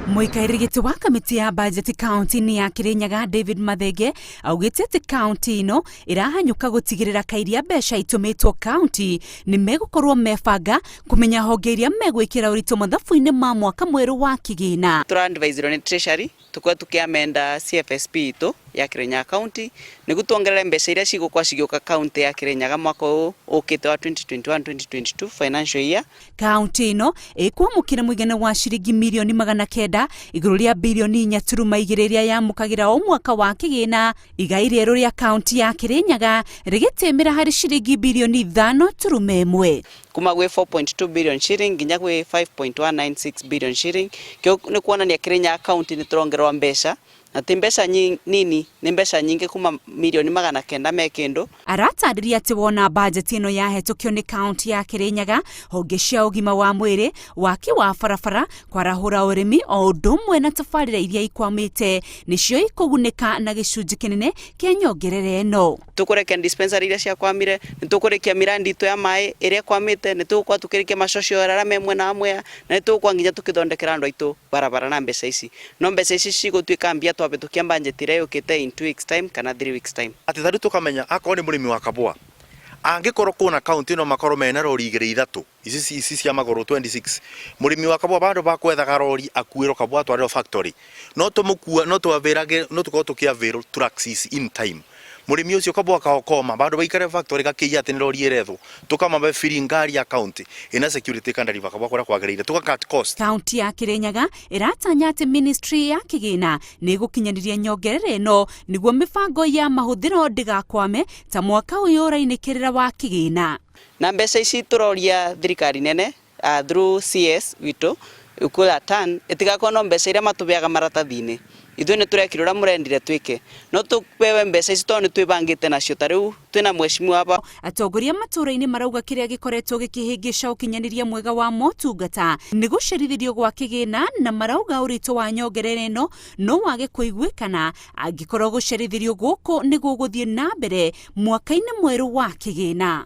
Mũikarĩri gĩtĩ wa kamĩtĩ ya bajeti kaunti-inĩ ya Kirinyaga David Mathenge augĩte atĩ kaunti ĩno ĩrahanyũka gũtigĩrĩra kairia mbeca itũmĩtwo kaunti nĩ megũkorwo mebanga kũmenya honge iria megwĩkĩra ũritũ mathabu-inĩ ma mwaka mwerũ wa kĩgĩna. Tũra-adviserwo nĩ Treasury tũkorwe tũkĩamenda CFSP itũ ya Kirinyaga County nĩguo tuongerere mbeca iria cigũkorwo cigĩũka kaunti ya Kirinyaga mwaka ũyũ ũkĩte wa 2021-2022 financial year. Kaunti ĩno ĩkwamũkĩra mũigana wa ciringi mirioni 900 igũrũ rĩa birioni 4.2 ĩrĩa yamũkagĩra o mwaka wa kĩgĩna. Igai rĩerũ rĩa kaunti ya Kirinyaga rĩgĩtĩmĩra harĩ ciringi birioni 5.1. Kuma gwĩ 4.2 billion shilling nginya gwĩ 5.196 billion shilling. Kĩu nĩ kuonania Kirinyaga County nĩ tũrongererwo mbeca na ti mbeca nini, nĩ mbeca nyingĩ kuma mirioni 900 me kĩndũ. Aratarĩria atĩ wona bajeti ĩno yahetũkio nĩ kaunti ya Kirinyaga, honge cia ũgima wa mwĩrĩ, waki wa barabara, kwarahũra ũrĩmi o ũndũ ũmwe na tabarĩra iria ikwamĩte nĩcio ikũgunĩka na gĩcunjĩ kĩnene kĩa nyongerera ĩno. Tũkũrekia dispensary iria ciakwamire, nĩ tũkũrĩkia mirandi itũ ya maĩ ĩrĩa ĩkwamĩte, nĩ tũgũkorwo tũkĩrĩkia macocio arĩa me mwena wa Mwea, na nĩ tũgũkorwo nginya tũkĩthondekera andũ aitũ barabara na mbeca ici. No mbeca ici cigũtuĩka mbia twahĩtũkia budget ĩrĩa yũkĩte in 2 weeks time kana 3 weeks time. Atĩ tarĩu tũkamenya akorwo nĩ mũrĩmi wa kabũa angĩkorwo kũna kaunti no makorwo mena rori igĩrĩ ithatũ ici ici cia magũrũ 26, mũrĩmi wa kabũa bandũ ba kwethaga rori akuĩrwo kabũa atwarĩrwo factory, no tũmũkua, no tũavĩrage, no tũkorwo tũkĩavĩrwo trucks ici in time. Mũrĩmi ũcio kabũa kao koma bandũ baikare factory gakĩiya atĩ nĩ rori ĩrethwo, tũkamabe free ngari ya county ĩna security ĩkandariba kabũa kũrĩa kwagĩrĩire, tũka cut cost. Kaunti ya Kirinyaga ĩratanya atĩ ministry ya kĩgĩna nĩ ĩgũkinyanĩria nyongerera ĩno nĩguo mĩbango ya mahũthĩro ndĩgakwame ta mwaka ũyũ ũrainĩkĩrĩra wa kĩgĩna. Na mbeca ici tũroria thirikari nene through CS witũ Ukur Yatani ĩtigakorwo no mbeca iria matũbeaga maratathi-inĩ. Ithuĩ nĩ tũrekire ũrĩa mũrendire twĩke, no tũpewe mbeca ici tondũ nĩ twĩbangĩte nacio. Ta rĩu twĩna mheshimiwa hapa. Atongoria matũũra-inĩ marauga kĩrĩa gĩkoretwo gĩkĩhĩngĩca ũkinyanĩria mwega wa motungata nĩ gũcerithĩrio gwa kĩgĩna, na marauga ũritũ wa nyongerera ĩno no wage kũiguĩkana angĩkorwo gũcerithĩrio gũkũ nĩ gũgũthiĩ na mbere mwaka-inĩ mwerũ wa kĩgĩna.